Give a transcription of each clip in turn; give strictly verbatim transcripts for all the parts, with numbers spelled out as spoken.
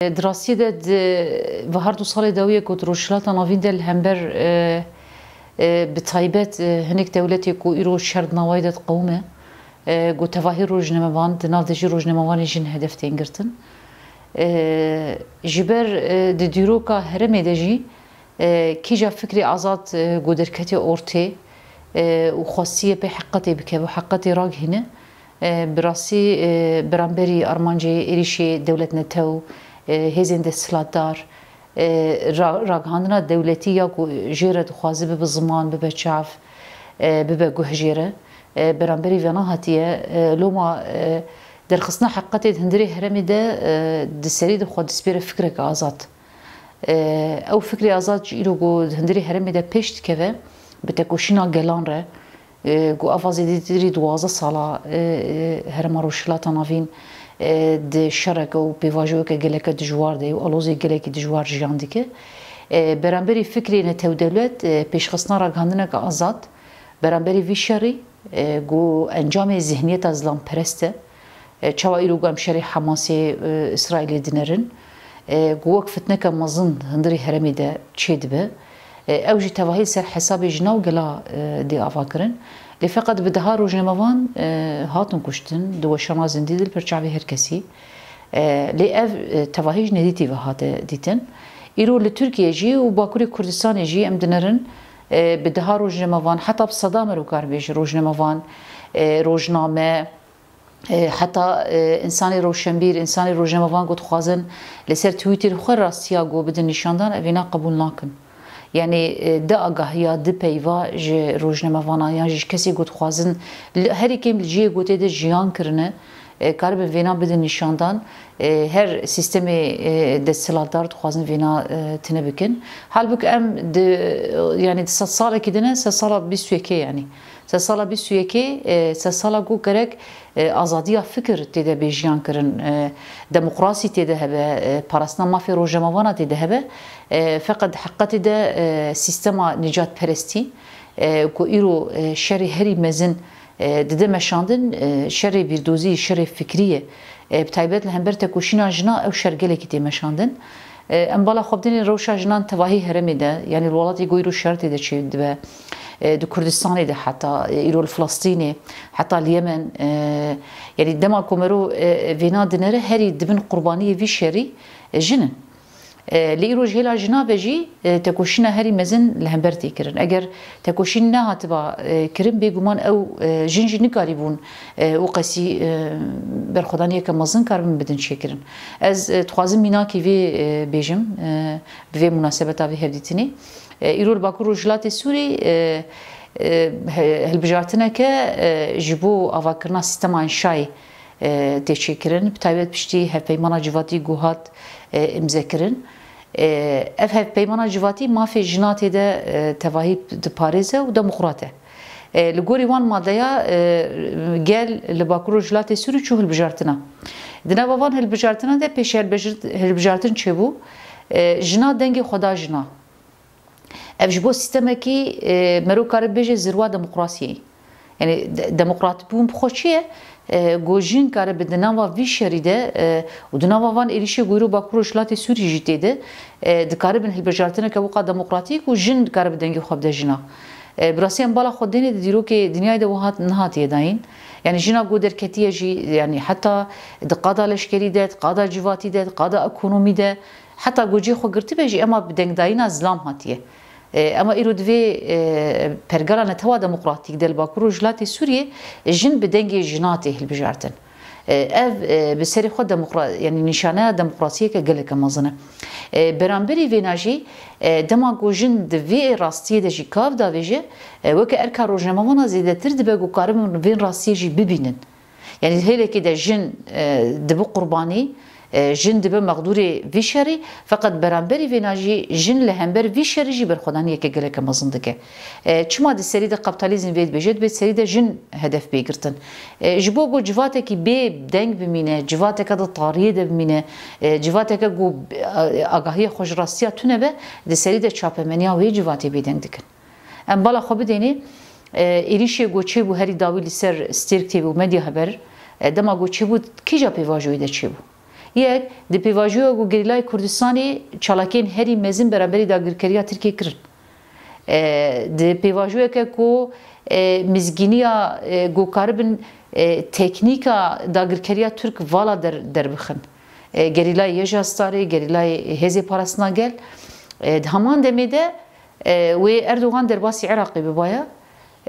Di rastiyê de di vahar du salê dawiyê ku di Rojhilata Navîn de li hember, e, e, bi taybet, e, hinek dewletê ku îro şer di navayê de diqewime, e, ku tevahî rojnamevan, di nav de jî rojnamevanê jin hedef tên girtin. E, ji ber, e, di dîroka herêmê de jî, e, kîja fikrê azad, e, ku derketê ortê, e, û xwestiye pê heqetê bikeve û heqetê ragihîne, e, bi rastî, e, beramberî armancê êrîşê dewletnetew, e, hêzên desthilatdar, e, ra-, ragihandina dewletî ya ku jê re dixwaze bibe ziman, bibe çav, e, bibe guh jê re, e, beramberî vena hatiye, e, loma, e, derxistina heqetê di hundirê herêmê de, e, di serî de xwe dispêre fikreke azad. E, ew fikrê azad ji îro ku di hundirê herêmê de pêş dikeve, bi tekoşîna gelan re, e, ku ava zêdetirî duwazdeh sala, e, e, herêma Rojhilata Navîn, e, di şereke û pêvajoyeke geleke dijwar de ye û alozê gelekî dijwar jiyan dike. E, beramberî fikrê netewdewlet, e, pêşxistina ragihandineke azad, beramberî vî şerî, e, ku encamê zihniyeta zilamperest e. E, çawa îro ku em şerê Hamasê, e, Îsraîlê dinerin, e, ku wek fitneke mezin hundirê herêmê de çêdibe. E, ew jî tevahî li ser hesabê jina û gela, e, dê avakirin. Lê feqet bi deha rojnamevan, e, hatin kuştin, di weşana zindî de li ber çavê her kesî. E, lê ev, e, tevahî ji nedîtî ve hate dîtin. Îro li Tirkiye jî û Bakurê Kurdistanê jî em dinerin, e, bi deha rojnamevan, heta bi seda merokar bêje rojnamevan, e, rojname, e, heta, e, însanê rewşenbîr, însanê rojnamevan ku dixwazin li ser Twitter xwe rastiya ku bidin nîşandan, ev vêna qebûl nakin. Yanî, e, di agahiya, di peyva ji rojnamevana yan jî ji kesê ku dixwazin li, herî kêm li cihê ku tê de jiyan kirine, e, karibin vêna bidin nîşandan, e, her sîstemê, e, desthilatdar dixwazin vêna, e, tine bikin. Halbûk em di, e, yanî di sed salekî de ne, sed sala bîst û yekê yanî. Sed sala bîst û yekê, e, sed sala ku gerek, e, azadiya fikir tê de bê jiyan kirin, e, demokrasî tê de hebe, e, parastina mafê rojnamevana tê de hebe, e, feqet heqetê de, e, sîstema nîcatperestî, e, ku îro, e, şerê herî mezin, e, dide meşandin, e, şerê bîrdozî, şerê fikrî ye. E, bi taybet li hember tekoşîna jina ew şer gelekî tê meşandin. E, em bala xwe bidînin rewşa jinan tevahî herêmê de, yanî li welatê ku îro şer tê de çêdibe, e, di Kurdistanê de heta, e, îro li Filistînê, heta li Yemen, e, yanî dema ku mero, e, vêna dinere herî dibin qurbaniyê vî şerî, e, jin in. E, lê îro ji hêla jina ve jî, e, tekoşîna herî mezin li hember tê kirin. Eger tekoşîn nehatiba, e, kirin, bêguman ew, e, jin jî nikarîbûn, e, û qesî, e, berxwedaniyeke mezin karibin bidin çêkirin. Ez, e, dixwazim mînakî vê, e, bêjim, e, bi vê munasebeta vê hevdîtinê. E, îro li Bakur Rojhilatê Sûrî, e, e, he-, hilbijartineke, e, ji bo avakirina sîstema înşayê, e, tê çêkirin. Bi taybet piştî hevpeymana civatî ku hat, e, îmzekirin. E, ev hevpeymana civatî mafê jina tê de, e, tevahî diparêze û demokrat e. E, li gorî wan madeya, e, gel li Bakur Rojhilatê Sûrî çû hilbijartina. Di nava van hilbijartinan de pêşî hilbijir-, hilbijartin çêbû, e, jina dengê xwe da jina. Ev ji bo sîstemekî, e, mero kare bêje zirwa demokrasiyê. Yanî de-, demokratbûn bi xwe çi ye? E, ku jin kare bi di nava vî şerî de, e, û di nava van êrîşê ku îro Bakur Rojhilatê Sûrî jî tê de, e, dikaribin hilbijartineke wiqa demokratîk û jin dikare bi dengê xwe bide jina. E, bi rastî em bala xwe dêne di dîrokê dinyayê de wiha nehatiye dayîn. Yanî jina ku derketiye jî, yanî heta di qada leşkerî de, di qada civatî de, di qada ekonomî de, heta ku cihê xwe girtibe jî ema bi dengdayîna zilam hatiye. E, ema îro di vê, e, pergala netewa demokratîk de li Bakur Rojhilatê Sûriyê jin bi dengê jina tê hilbijartin. E, ev, e, bi serê xwe demokra-, yanî nîşaneya demokrasiyeke geleke mezin e. E, beramberî vêna jî, e, dema ku jin di vê rastiyê de jî kav davêje, e, weke erka rojnamevana zêdetir dibe ku karibin vên rastiyê jî bibînin. Yanî hêlekê de jin, e, dibe qurbanî, e, jin dibe mexdûrê vî şerî, feqet beramberî vêna jî jin li hember vî şerî jî berxwedaniyeke geleke mezin dike. E, çima di serî de kapitalizm vê dibêje, dibê serî de jin hedef bê girtin. E, ji bo ku civatekî bê deng bimîne, civateke di tariyê de bimîne, e, civateke ku, e, agahiyê xwe ji rastiya tune be, di serî de çapemeniya wê civatê bêdeng dikin. Em bala xwe bidênê, e, êrîşê ku çêbû herî dawî li ser Stêrk T V û Medya Haber, e, dema ku çêbû, kîja pêvajoyê de çêbû? Yek, di pêvajoya ku gerîlayê Kurdistanê çalakiyên herî mezin beramberî dagirkeriya Tirkiyê kirin. E, di pêvajoyeke ku, e, mizgîniya, e, ku karibin, e, teknîka dagirkeriya Tirk vala der-, derbixin. E, gerîlayê YJA Starê, gerîlayê Hêzê Parastina Gel. E, di heman demê de, e, wê Erdogan derbasî Iraqê bibaya,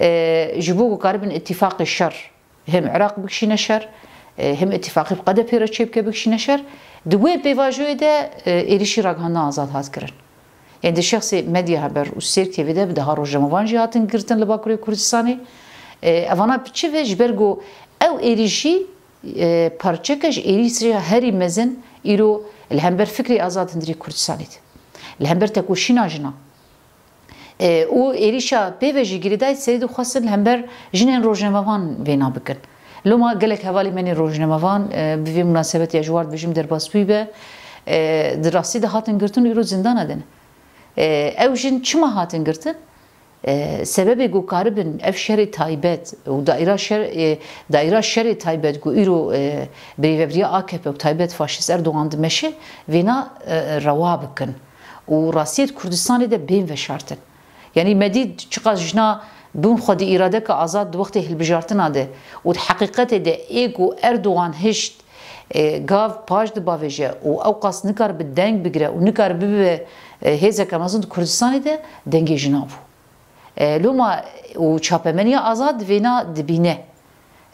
e, ji bo ku karibin îtîfaqê şer hem Iraq bikişîne şer, e, hem îtîfaqî bi Qedepê re çêbike bikişîne şer. Di wê pêvajoyê de, e, êrîşî ragihandina Azad hat kirin. Yanî di şexsê Medya Haber û Sêr T V de bi deha rojnamevan jî hatin girtin li Bakurê Kurdistanê. E, evana bi çi ve? Ji ber ku ew êrîşî, e, parçeke ji êrîşa herî mezin îro li hember fikrê azad hundirê Kurdistanê de. Li hember tekoşîna jina. E, û êrîşa pê ve jî girêdayî serî dixwestin li hember jinên rojnamevan vêna bikin. Loma gelek hevalê me yên rojnamevan, e, bi vê munasebetê ji war dibêjim derbas wî be, e, di rastî de hatin girtin û îro zindana de ne. E, ew jin çima hatin girtin? E, sebebê ku karibin ev şerê taybet û daîra şer, e, daîra şerê taybet ku îro, e, birêvebiriya A K P û taybet faşîst Erdogan dimeşe, vêna, e, rewa bikin û rastiyê di Kurdistanê de bên veşartin. Yanî me dît çiqas jina bûn xwedî îradeke azad di wextê hilbijartina de û di heqîqetê de ê ku Erdogan hişt, e, gav paş dibavêje û ewqas nikar bi deng bigire û nikar bibe, e, hêzeke mezin di Kurdistanê de dengê jina bû. E, loma û çapemeniya azad vêna dibîne.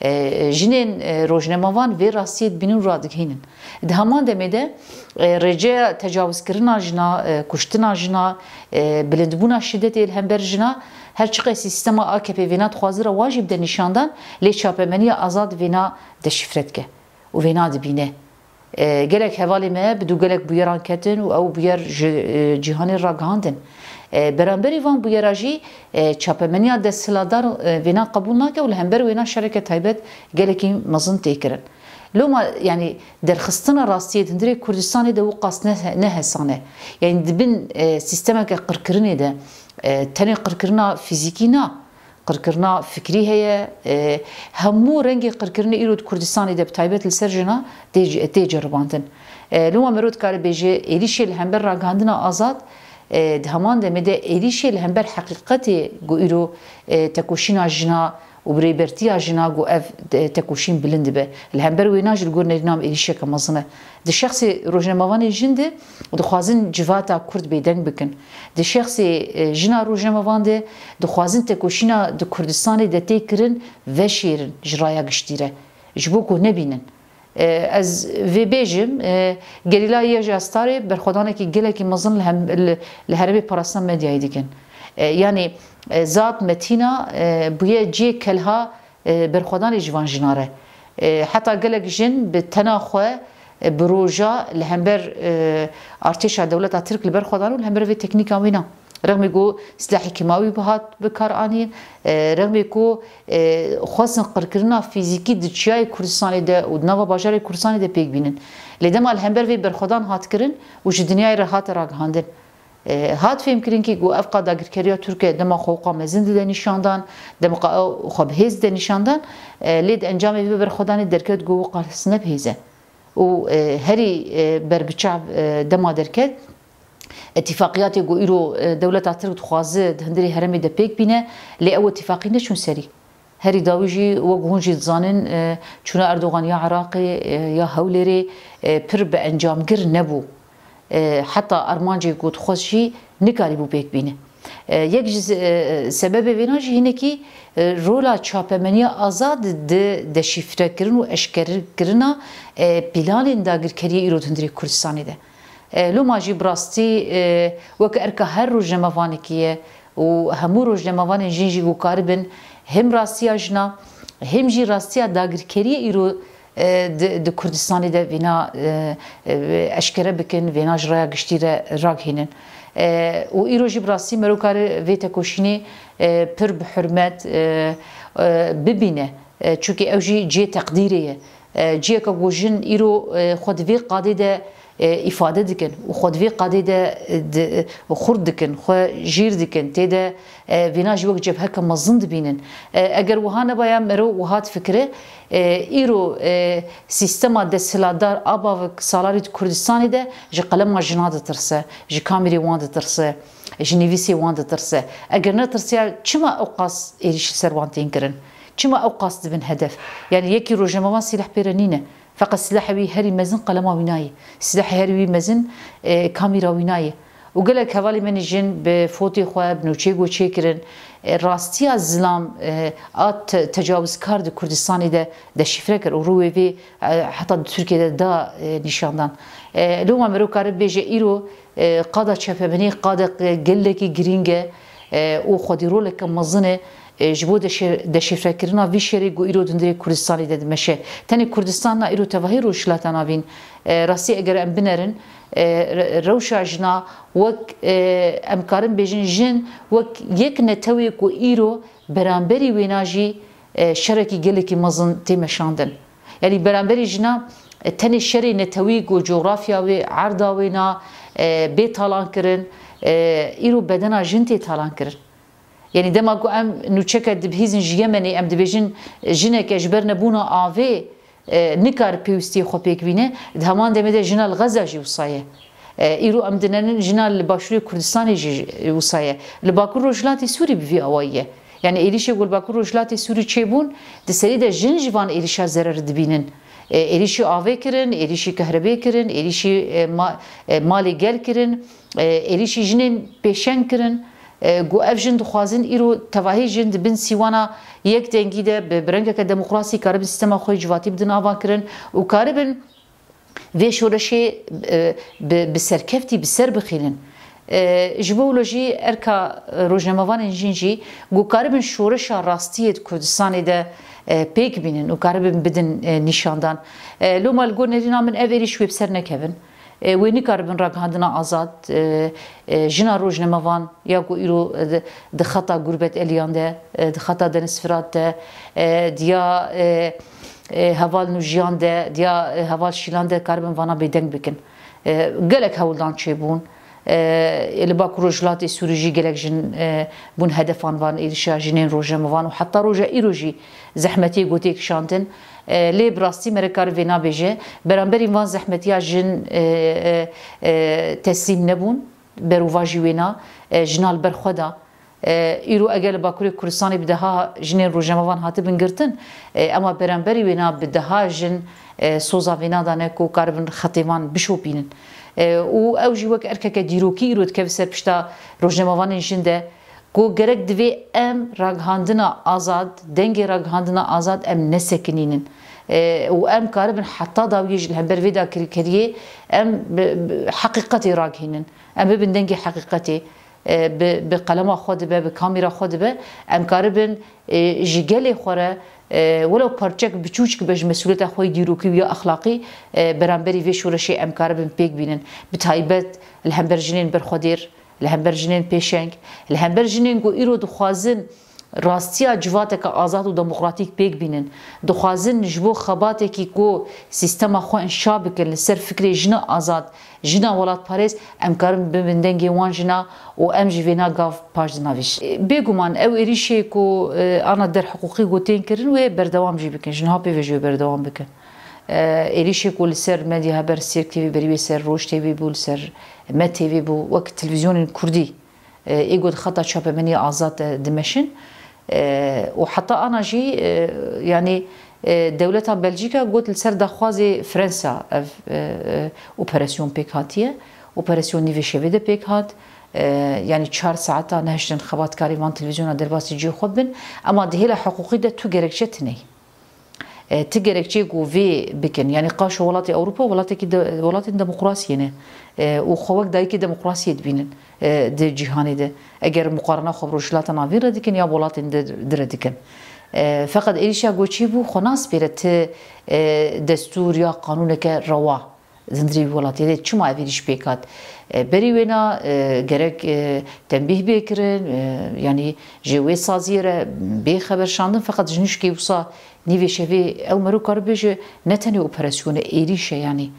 E, jinên, e, rojnamevan vê rastiyê dibînin û radigihînin. Di heman demê de, e, rêceya tecawizkirina jina, e, kuştina jina, e, bilindbûna şidetê li hember jina, her çiqas sîstema A K P vêna dixwaze re wa jî bide nîşandan, lê çapemeniya azad vêna deşîfre dike û vêna dibîne. E, gelek hevalê me bi dû gelek bûyeran ketin û ew bûyer ji, e, cîhanê ragihandin. E, beramberî van bûyera jî, e, çapemeniya desthilatdar, e, vêna qebûl nake û li hember wêna şereke taybet gelekî mezin tê kirin. Loma, yanî derxistina rastiyê di hundirê Kurdistanê de wiqas ne, ne hesan e. Yanî di bin, e, sîstemeke qirkirinê de, e, tenê qirkirina fîzîkî na, qirkirina fikrî heye. E, hemû rengê qirkirinê îro di Kurdistanê de bi taybet li ser jina tê, tê ceribandin. E, loma mero dikare bêje êrîşê li hember ragihandina azad, e, di heman demê de êrîşê li hember heqîqetê ku îro, e, tekoşîna jina û birêbertiya jina ku ev, e, tekoşîn bilind dibe. Li hember wêna jî li gor nerîna min êrîşeke mezin e. Di şexsê rojnamevanên jin de dixwazin civata Kurd bêdeng bikin. Di şexsê, e, jina rojnamevan de dixwazin tekoşîna di Kurdistanê de tê kirin veşêrin ji raya giştî re, ji bo ku nebînin. E, ez vê bêjim, e, gerîla YJA Starê berxwedanekî gelekî mezin li hem, li, li herêmê parastina medyayê dikin. E, yanî, e, zat Metîna, e, bûye cihê kelha, e, berxwedanê ji van jina re. E, heta gelek jin bi tena xwe, e, bi roja li hember, e, artêşa dewleta Tirk li ber xwe dan û li hember vê teknîka wê na. Rexmê ku silahê kîmawî bi hat bi kar anîn, e, rexmê ku, e, xwestin qirkirina fîzîkî di çiyayê Kurdistanê de û di nava bajarê Kurdistanê de pêk bînin. Lê dema li hember vê berxwedan hat kirin û ji dinyayê re hate ragihandin. E, hat fêhmkirin kî ku ev qas dagirkeriya Tirkiye dema xwe weka mezin dide nîşandan, dema xwe bihêz dide nîşandan, e, lê di encamê vê berxwedanê derket ku weka ne bihêz e. Û, e, herî, e, berbiçav, e, dema derket, îtîfaqiyatê ku îro, e, dewleta Tirk dixwaze di hundirê herêmê de pêk bîne, lê ew îtîfaqî neçûn serî. Herî dawî jî, wek hûn jî dizanin, e, çûna Erdogan ya Iraqê, e, ya Hewlêrê, e, pir bi encamgir nebû. E, heta armancê ku dixwest jî nikarîbû pêk bîne. E, yek ji se-, e, sebebê vêna jî hinekî, e, rola çapemeniya azad di deşîfrekirin û eşkerkirina, e, planên dagirkeriyê îro di hundirê Kurdistanê de. E, loma jî bi rastî, e, wek erka her rojnamevanekî ye û hemû rojnamevanên jin jî ku karibin hem rastiya jina, hem jî rastiya dagirkeriyê îro, e, di, di Kurdistanê de vîna, e, e, eşkere bikin, vêna ji raya giştî re ragihînin. E, û îro jî bi rastî mero kare vê tekoşînê, e, pir bi hurmet, e, e, bibîne. E, çunkî ew jî cihê teqdîrê ye. E, ciheke ku jin îro, e, xwe di vê qadê de e, îfade dikin û xwe di vê qadê de, e, di, e, xurt dikin, xwe jîr dikin, tê de, e, vêna jî wek cebheke mezin dibînin. E, eger wiha nebaya, mero wiha difikire, e, îro, e, sîstema desthilatdar a bavek salarî di Kurdistanê de ji qelema jina ditirse, ji kamîrê wan ditirse, ji nivîsê wan ditirse. Eger netirsiya, çima ew qas êrîş li ser wan tên kirin? Çima ew qas dibin hedef? Yanî yekî rojnamevan sîleh pê re nîne. Feqet silahê wî herî mezin qelema wî nayê. Silahê herî wî mezin, e, kamîra wî nayê. Û gelek hevalê me jin bi fotê xwe, bi nûçeyê ku çêkirin, e, rastiya zilam, e, a te-, tecawizkar di Kurdistanê de deşîfre kir û rû wê vê, e, heta di Tirkiyê de da, e, nîşandan. E, loma mero kare bêje îro, e, qada çapemenî qadek gelekî girîng e, e, û xwedî roleke mezin e, e, ji bo deşe-, deşifrekirina vî şerê ku îro di hundirê Kurdistanê de dimeşe. Tenê Kurdistan na, îro tevahî Rojhilata Navîn. E, rastî eger em binerin, e, re-, rewşa jina wek, e, em karin bêjin jin wek yek netewê ku îro beramberî wêna jî, e, şerekî gelekî mezin tê meşandin. Yanî beramberî jina, e, tenê şerê netewî ku cografya wê, erda wê na, e, bê talan kirin, e, îro bedena jin tê talan kirin. Yanî dema ku em nûçeke dibihîzin ji Yemenê, em dibêjin, e, jineke ji ber nebûna avê, e, nikare pêwîstiyê xwe pêk bîne, di heman demê de jina li Xeza jî wisa ye. E, îro em dinenin jina li Başûrê Kurdistanê jî wisa ye. Li Bakur Rojhilatê Sûrî bi vî awayî ye. Yanî êrîşê ku li Bakur Rojhilatê Sûrî çêbûn, di serî de jin ji van êrîşa zerer dibînin. E, êrîşî avê kirin, êrîşî kehrebê kirin, êrîşî, e, ma-, e, malê gel kirin, e, êrîşî jinên pêşeng kirin. E, ku ev jin dixwazin îro tevahî jin di bin sîwana yek dengî de bi, bi rengeke demokrasî karibin sîstema xwe yê civatî bidin ava kirin û karibin vê şoreşê, e, bi, bi serkeftî bi ser bixînin. E, ji bo wilo jî erka, e, rojnamevanên jin jî ku karibin şoreşa rastiyê di Kurdistanê de, e, pêk bînin û karibin bidin, e, nîşandan. E, loma li gor nerîna min ev êrîş wê bi ser nekevin. E, wê nikaribin ragihandina azad, e, e, jina rojnamevan ya ku îro, e, di, di xeta Gurbet Eliyan de, e, di xeta Deniz Firat de, e, diya, e, e, heval Nûjiyan de, diya, e, heval Şîlan de karibin vana bêdeng bikin. E, gelek hewldan çêbûn. E, li Bakur Rojhilatê Sûrî jî gelek jin, e, bûn hedefan van êrişa jinên rojnamevan û heta roja îro jî zehmetiyê ku tê kişandin. E, lê bi rastî mere kar vê nabêje. Beramberî van zehmetiya jin, e, e, e, teslîm nebûn. Berovajî wêna, e, jina li ber xwe da. E, îro eger li Bakurê Kurdistanê bi deha jinên rojnamevan hatibin girtin, e, ema beramberî wêna bi deha jin, e, soza vêna dane ku karibin xetê van bişopînin. E, û ew jî wek erkeke dîrokî îro dikeve ser pişta rojnamevanên jin de ku gerek divê em ragihandina azad, dengê ragihandina azad em nesekinînin. E, û em karibin heta dawiyê jî li hember vê dagirkeriyê em bi, bi heqîqetê ragihînin. Em bibin dengê heqîqetê, e, bi, bi qelema xwe dibe, bi kamîra xwe dibe, em karibin, e, ji gelê xwe re, e, welew parçek biçûçik be ji mesûliyeta xwe yê dîrokî û ya exlaqî, e, beramberî vê şoreşê em karibin pêk bînin. Bi taybet li hember jinên berxwedêr, li hember jinên pêşeng, li hember jinên ku îro dixwazin rastiya civateke azad û demokratîk pêk bînin. Dixwazin ji bo xebatekî ku sîstema xwe înşa bikin li ser fikrê jina azad, jina welatparêz, em karin bibin dengê wan jina û em ji vêna gav paş dinavêjin. Bêguman ew êrîşê ku, e, ana derhiqûqî ku tên kirin wê berdewam jî bikin, ji niha pê ve jî wê berdewam bikin. E, êrîşê ku li ser medya haber Sêrk T V berî wê ser Roj T V bû, li ser Me T V bû, wek televîzyonên kurdî, e, ê ku di xeta çapemenî azad de dimeşin. E, û heta ana jî, e, yanî, e, dewleta Belcîka got li ser daxwazê Fransa ev, e, e, operasyon pêk hatiye. Operasyon nîvê şevê de pêk hat. E, yanî çar saeta nehiştin xebatkarê van televîzyona derbasî cihê xwe bibin. Ema di hêla hiqûqî de tu gerekçe tune yî. E, ti gerekçeyê ku vê bikin. Yanî qaşo welatê Ewropa welatekî de, welatên demokrasiyê ne. E, û xwe wek dayikê demokrasiyê dibînin, e, di cîhanê de. Eger muqarena xwe bi Rojhilata Navîn re dikin ya bi welatên di, di re dikin. E, feqet êrîşa ku çêbû xwe naspêre ti, e, destûr ya qanûneke rewa di hundirê wî welatiyê de çima ev êrîş pêk hat? E, berî wêna, e, gerek, e, tembîh bê kirin, e, yanî ji wê saziyê re bê xeber şandin, feqet ji nişkê wisa nîvê şevê ew mero kar bêje ne tenê operasyone, êrîş e yanî,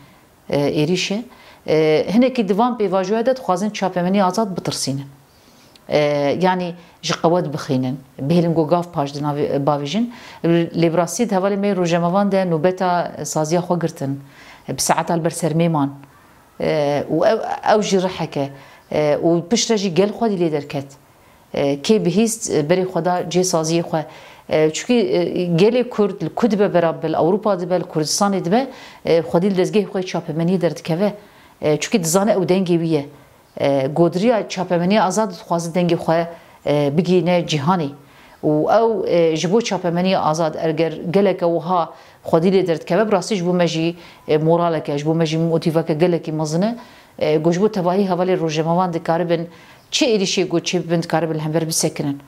e, êrîş e. E, hinekî di van pêvajoya de dixwazin çapemenî azad bitirsînin. E, yanî ji qewet bixînin, bihêlin ku gav paş dinavê-, bavêjin. Lê bi rastî di hevalê me yê rojnamevan de nobeta saziya xwe girtin. Bi saeta li ber sermê man. E, û ew, ew jî riheke. E, û piştre jî gel xwedî lê derket. E, kê bihîst, e, berê xwe da cê saziyê xwe. E, çunkî, e, gelê Kurd li ku dibe bera, bi li Ewropa dibe, li Kurdistanê dibe, e, xwedî li dezgehê xwe yê çapemeniyê derdikeve. E, çunkî dizane ew dengê wî ye. E, godiriya çapemeniya azad dixwaze dengê xwe, e, bigihîne cîhanê. Û ew, e, ji bo çapemeniya azad, eger geleke wiha xwedî lê derdikeve, bi rastî ji bo me jî, e, moraleke, ji bo me jî motîveke gelekî mezin e. E, ku ji bo tevahî hevalê rojnamevan dikaribin çi êrîşê ku çêbibin, dikaribin li hember bisekinin.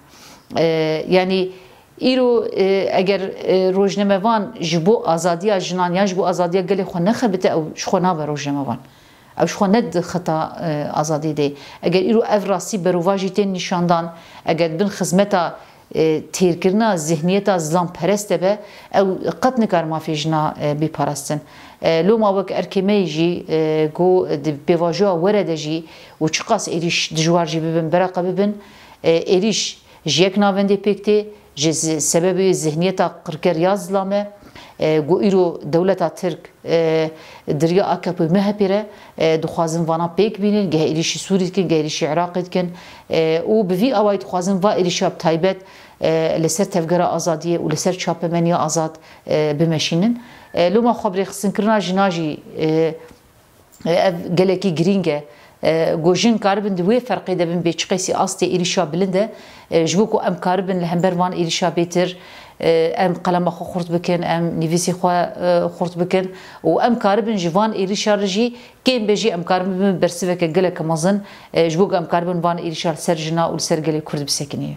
E, yanî îro, e, eger, e, rojnamevan ji bo azadiya jinan yan ji bo azadiya gelê xwe nexebite, ew ji xwe nabe rojnamevan. Ew ji xwe ne di xeta, e, azadiyê de ye. Eger îro ev rastî berovajî tên nîşandan, eger bin xizmeta, e, têrkirina zihniyeta zilamperest de be, ew qet nikare mafê jina, e, bê parastin. E, loma wek erkê me yî jî, e, ku di pêvajoya were de jî û çiqas êrîş dijwar jî bibin, bereqe bibin, e, êrîş ji yek navendê pêk tê, ji zi-, sebebê zihniyeta qirker ya zilam e, e, ku îro dewleta Tirk, e, di riya A K P û M H P re, e, dixwazin vana pêk bînin, geh êrîşî Sûrî dikin, geh êrîşî Iraqê dikin, e, û bi vî awayî dixwazin va êrîşa bi taybet, e, li ser tevgera azadiyê û li ser çapemeniya azad, e, bimeşînin. E, loma xwe bi rêxistinkirina jina jî, e, ev gelekî girîng e. E, ku jin karibin di wê ferqê de bin bê çiqasî astê êrîşa bilind e. E, ji bo ku em karibin li hember van êrîşa bêtir, e, em qelema xwe xurt bikin, em nivîsî xwe, e, xurt bikin û em karibin ji van êrîşa re jî kêm be jî em karibin bibin bersiveke geleke mezin, e, ji bo ku em karibin van êrîşa li ser jina û li ser gelê Kurd bisekinî.